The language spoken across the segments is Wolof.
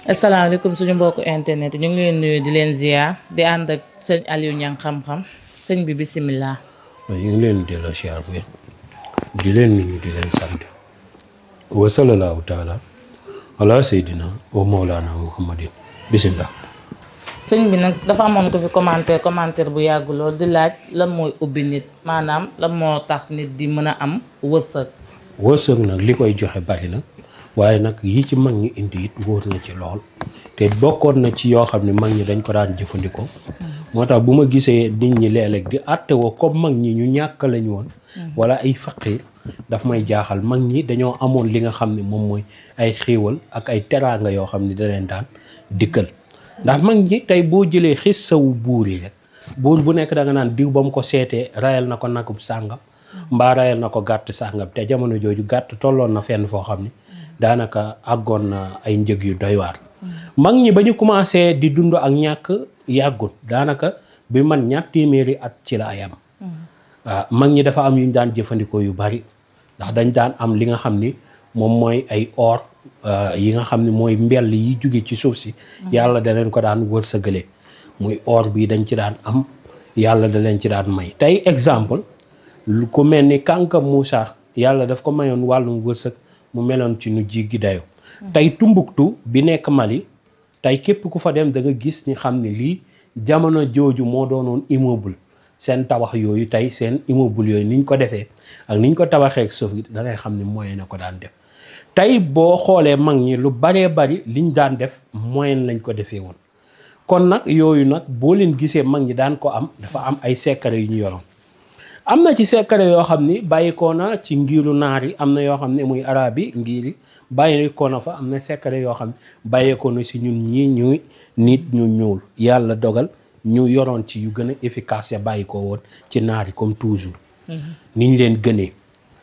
asalaamaaleykum suñu mbokku internet ñu ngi leen nuyu di leen ziar di ànd ak sëñ Aliou Niang xam-xam sëñ bi bisimilah. ñu ngi leen di la ziar bu di leen nuyu di leen sant wa sallallahu taala ala seydina wa mawlana muhammadin bisimilah. sëñ bi nag dafa amoon ko fi commentaire bu yàgg lool di laaj lan mooy ubbi nit maanaam lan moo tax nit di mën a am wërsëg. wërsëg nag li koy joxe bari na waaye nag yi ci mag ñi indi it wóor na ci lool te bokkoon na ci yoo xam ne mag ñi dañ ko daan jëfandikoo. moo tax bu ma gisee nit ñi léeg-léeg di àttewoo comme mag ñi ñu ñàkk lañu woon. wala ay faqir daf may jaaxal mag ñi dañoo amoon li nga xam ne moom mooy ay xéewal ak ay teraanga yoo xam ne da leen daan dikkal. ndax mag ñi tey boo jëlee xis sawu buur yi rek buur bu nekk da nga naan diw ba mu ko seetee rayal na ko nakub sàngam mbaa rayal na ko gàtt sàngam te jamono jooju gàtt tolloon na fenn foo xam ne daanaka àggoon na ay njëg yu doy waar. mag ñi ba ñu commencé di dund ak ñàkk yàggut daanaka bi man ñaar téeméeri at ci la ay am. waaw mag ñi dafa am yu ñu daan jëfandikoo yu bari ndax dañ daan am li nga xam ni moom mooy ay or yi nga xam ne mooy mbell yi jóge ci suuf si. yàlla da leen ko daan wërsëgale muy or bi dañ ci daan am yàlla da leen ci daan may tey exemple lu ko mel ni kànka Moussa yàlla daf ko mayoon wàllum wërsëg mu meloon ci nu jiggi dayo tey Tumbuktu bi nekk Mali tey képp ku fa dem da nga gis ni xam ne lii jamono jooju moo doonoon immeuble seen tabax yooyu tey seen immeuble yooyu niñ ko defee ak niñ ko tabaxee ak suuf da ngay xam ne moyen na ko daan def tey boo xoolee mag ñi lu baree bari liñ daan def moyen lañ ko defee woon kon nag yooyu nag boo leen gisee mag ñi daan ko am dafa am ay secret yu ñu yoroon am na ci secret yoo xam ni bàyyikoo na ci ngiru naar yi am na yoo xam ne muy arab yi ngiri bàyyikoo na fa am na secret yoo xam ne bàyyikoo na si ñun ñii ñuy nit ñu ñuul yàlla dogal ñu yoroon ci yu gën a efficace ya bàyyikoo woon ci naar yi comme toujours niñ leen gënee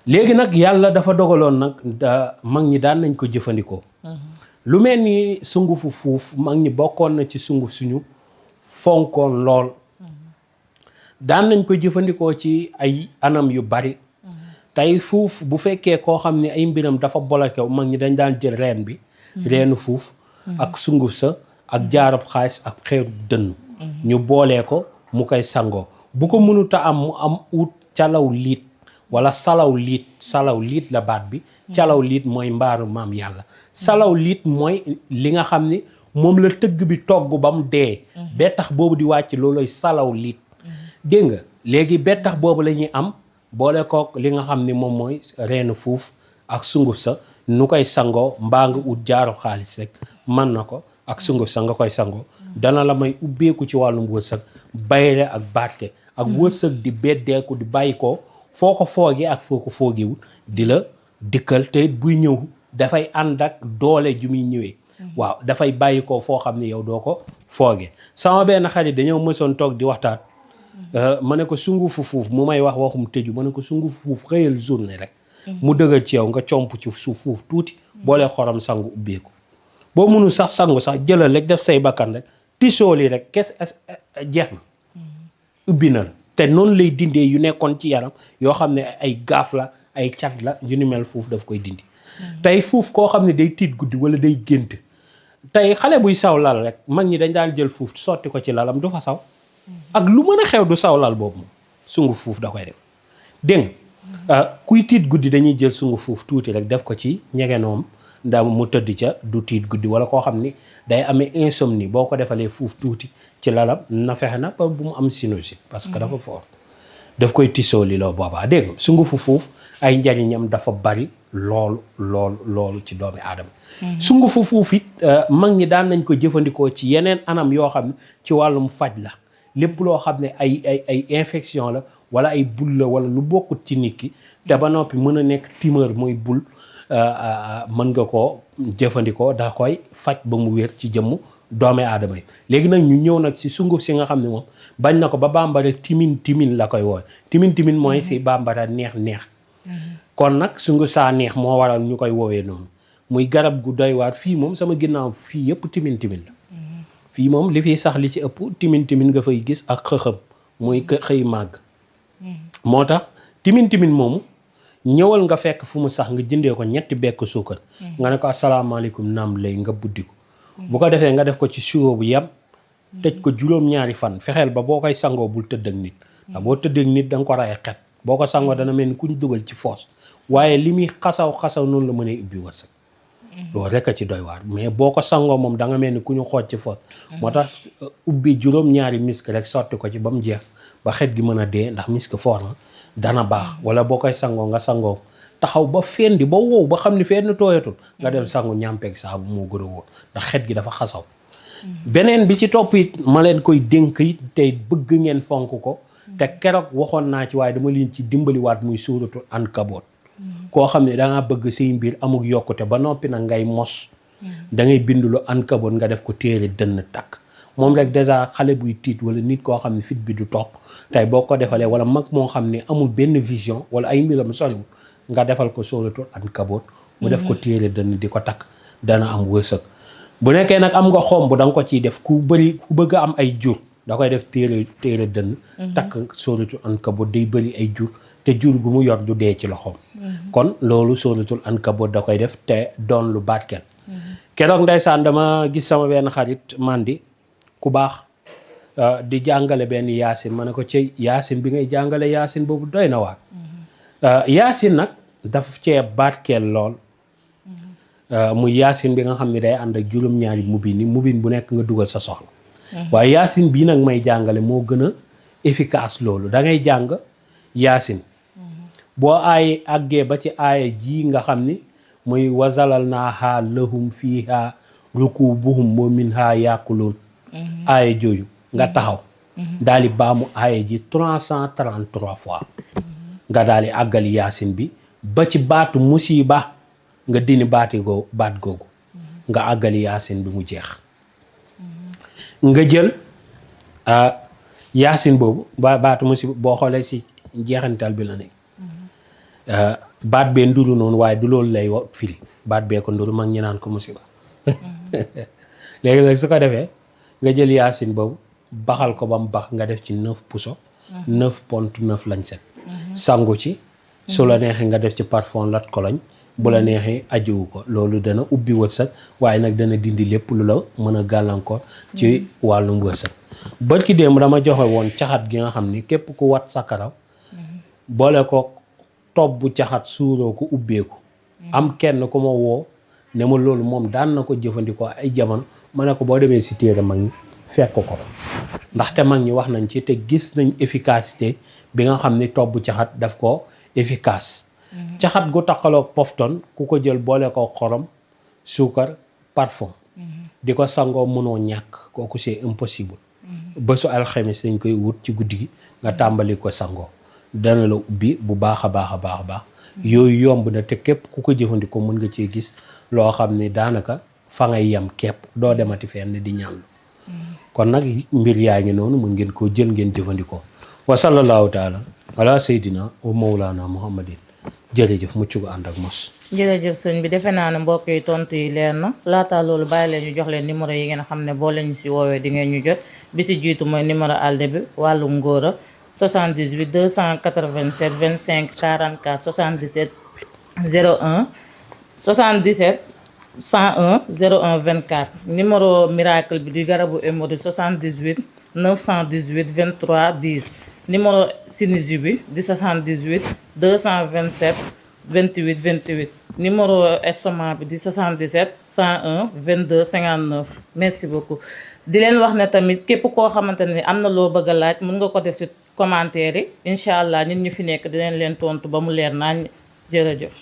léegi nag yàlla dafa dogaloon nag mag ñi daan nañ ko jëfandikoo lu mel ni sungufu fuuf mag ñi bokkoon na ci sunguf suñu fonkoon lool daan nañ ko jëfandikoo ci ay anam yu bari tey fuuf bu fekkee koo xam ne ay mbiram dafa bolokew mag ñi dañ daan jël reen bi reenu fuuf ak sunguf sa ak jaarab xaalis ak xeeru dënn ñu boolee ko mu koy sangoo bu ko mënuta am mu am ut calaw liit wala salaw liit la baat bi calaw liit mooy mbaaru maam yàlla salaw liit mooy li nga xam ni moom la tëgg bi togg ba mu dee bettax boobu di wàcc looloy salaw liit dégg nga léegi bettax boobu la ñuy am boole kook li nga xam ni moom mooy reenu fuuf ak sunguf sa nu koy sangoo mbaa nga ut jaaru xaalis rek mën na ko ak sunguf sa nga koy sangoo dana la may ubbeeku ci wàllum wërsëg bayre ak barke ak wërsëg di beddeeku di bàyyi ko foo ko foogee ak foo ko foogeewul di la dikkal te buy ñëw dafay ànd ak doole ju muy ñëwee waaw dafay bàyyi ko foo xam ne yow doo ko foogee sama benn xarit dañoo mësoon toog di waxtaan ma ne ko sungufu fuuf mu may wax waxum tëju ma ne ko sungufu fuuf xëyal journée rek mu dëgër ci yow nga comp ci suuf fuuf tuuti boole xorom sangu ubbeeku boo mënul sax sangu sax jëlal rek def say bakkan rek tisooli rek kes jeex na ubbi na la te noonu lay dindee yu nekkoon ci yaram yoo xam ne ay gaaf la ay cat la yu ni mel fuuf daf koy dindi tey fuuf koo xam ne day tiit guddi wala day gént tey xale buy saw lal rek mag ñi dañ daan jël fuuf sotti ko ci lalam du fa saw ak lu mën a xew du saw lal boobu moom sungu fuuf da koy def dégg kuy tiit guddi dañuy jël sungu fuuf tuuti rek def ko ci ñegenoom nda mu tëdd ca du tiit guddi wala koo xam ni day amee insomnie boo ko defalee fuuf tuuti ci lalam na fexe na ba bu mu am sinusite parce que dafa fort daf koy tisooli loo boobaa dégg nga sungufu fuuf ay njariñam dafa bari loolu ci doomi aadama sungufu fuuf it mag ñi daan nañ ko jëfandikoo ci yeneen anam yoo xam ne ci wàllum faj la lépp loo xam ne ay infection la wala ay bul la wala lu bokkut ci nit ki te ba noppi mën a nekk tumeur mooy bul mën nga koo jëfandikoo da koy faj ba mu wér ci jëmm doomi aadama yi léegi nag ñu ñëw nag si sunguf si nga xam ne moom bañ na ko ba bambara timin la koy woowe timin mooy si bambara neex kon nag sunguf saa neex moo waral ñu koy woowee noonu muy garab gu doy waar fii moom sama ginnaaw fii yëpp timin la fii moom li fiy sax li ci ëpp timin nga fay gis ak xëxëm muy xëy màgg moo tax timin moomu ñëwal nga fekk fu mu sax nga jëndee ko ñetti bekk suukar nga ne ko asalaamaaleykum naam lay nga buddi ko bu ko defee nga def ko ci sirop bu yem tëj ko juróom-ñaari fan fexeel ba boo koy sangoo bul tëdd ak nit ndax boo tëdd ak nit da nga ko ray xet boo ko sangoo dana mel ni ku ñu dugal ci foos waaye li muy xasaw noonu la mënee ubbi wërsëg loolu rek a ci doy waar mais boo ko sangoo moom da nga mel ni ku ñu xooj ci foos moo tax ubbi juróom-ñaari misk rek sotti ko ci ba mu jeex ba xet gi mën a dee ndax misk foor na dana baax wala boo koy sangoo nga sangoo taxaw ba fendi ba wow ba xam ni fenn tooyatul nga dem sangu ñàmpeeg saabu moo gën a wóor ndax xet gi dafa xasaw beneen bi ci topp it ma leen koy dénk it tey bëgg ngeen fonk ko te keroog waxoon naa ci waaye dama leen ci dimbaliwaat muy suuratul Ankabut koo xam ne dangaa bëgg say mbir amul yokkute ba noppi nag ngay mos da ngay bind lu Ankabut nga def ko téere dënn takk moom rek dèjà xale buy tiit wala nit koo xam ne fit bi du toog tey boo ko defalee wala mag moo xam ne amul benn vision wala ay mbiram soriwul nga defal ko suuratul Ankabut mu def ko téere dënn di ko takk dana am wërsëg bu nekkee nag am nga xomb da nga ko ciy def ku bëgg a am ay jur da koy def téere dënn takk suuratul Ankabut day bëri ay jur te jur gu mu yor du dee ci loxoom kon loolu suuratul Ankabut da koy def te doon lu barkeel keroog ndeysaan dama gis sama benn xarit mandi ku baax di jàngale benn yaasin ma ne ko ci yaasin bi ngay jàngale yaasin boobu doy na waar yaasin nag daf cee barkeel lool muy yaasin bi nga xam ne day ànd ak juróom-ñaari mubin bu nekk nga dugal sa soxla waaye yaasin bii nag may jàngale moo gën a efficace loolu da ngay jàng yaasin boo aay àggee ba ci aaya ji nga xam ni muy wazalal naa haa lahum fiiha rukubuhum wa minha yaakuloon aaya jooju nga taxaw daal di baamu aaya ji 333 fois nga daal di àggali yaasin bi ba ci baatu musiba nga dini baat googu nga àggali yaasin bi mu jeex nga jël yaasin boobu baatu musiba boo xoolee si jeexantal bi la nekk baat bee nduru noonu waaye du loolu lay firi baat bee ko nduru mag ñi naan ko musiba léegi nag su ko defee nga jël yaasin boobu baxal ko ba mu bax nga def ci 9 puso 9.9 lañ set sangu ci su la neexee nga def ci parfum lat koloñ bu la neexee ajiwu ko loolu dana ubbi wërsëg waaye nag dana dindi lépp lu la mën a gàllankoor ci wàllum wërsëg barki démb dama joxe woon caxat gi nga xam ni képp ku wat sa karaw boole ko tobb bu caxat suuroo ko ubbeeku am kenn ku ma woo ne ma loolu moom daan na ko jëfandikoo ay jamono ma ne ko boo demee si téere mag ñi fekk ko ndaxte mag ñi wax nañ ci te gis nañ efficacité bi nga xam ni tobb caxat daf ko efficace caxat gu taqaloog pofton ku ko jël boole ko xorom suukar parfum di ko sangoo mënoo ñàkk kooku c'est impossible bésu alxames dañ koy wut ci guddi gi nga tàmbali ko sangoo dana la ubbi bu baax a baax yooyu yomb na te képp ku ko jëfandikoo mën nga cee gis loo xam ni daanaka fa ngay yem képp doo demati fenn di ñàllu kon nag mbir yaa ngi noonu mën ngeen koo jël ngeen jëfandikoo wa sallallahu taala ala seydina wa mawlana muhammadin jërëjëf mucc gu ànd ak mos. jërëjëf sëñ bi defe naa ne mbokk yi tontu yi leer na laataa loolu bàyyi leen ñu jox leen numéro yi ngeen xam ne boo leen si woowee di ngeen ñu jot bi si jiitu mooy numéro ALDE bi wàllum ngóora 78 287 25 44 77 01 77 101 01 24 numéro miracle bi di garabu hémorroïde 78 918 23 10 numéro sinusite bi di 78 227 28 28 numéro estomac bi di 77 101 22 59 merci beaucoup di leen wax ne tamit képp koo xamante ne am na loo bëgg a laaj mën nga ko def ci commentaire yi incha allah nit ñu fi nekk dinañ leen tontu ba mu leer naañ jërëjëf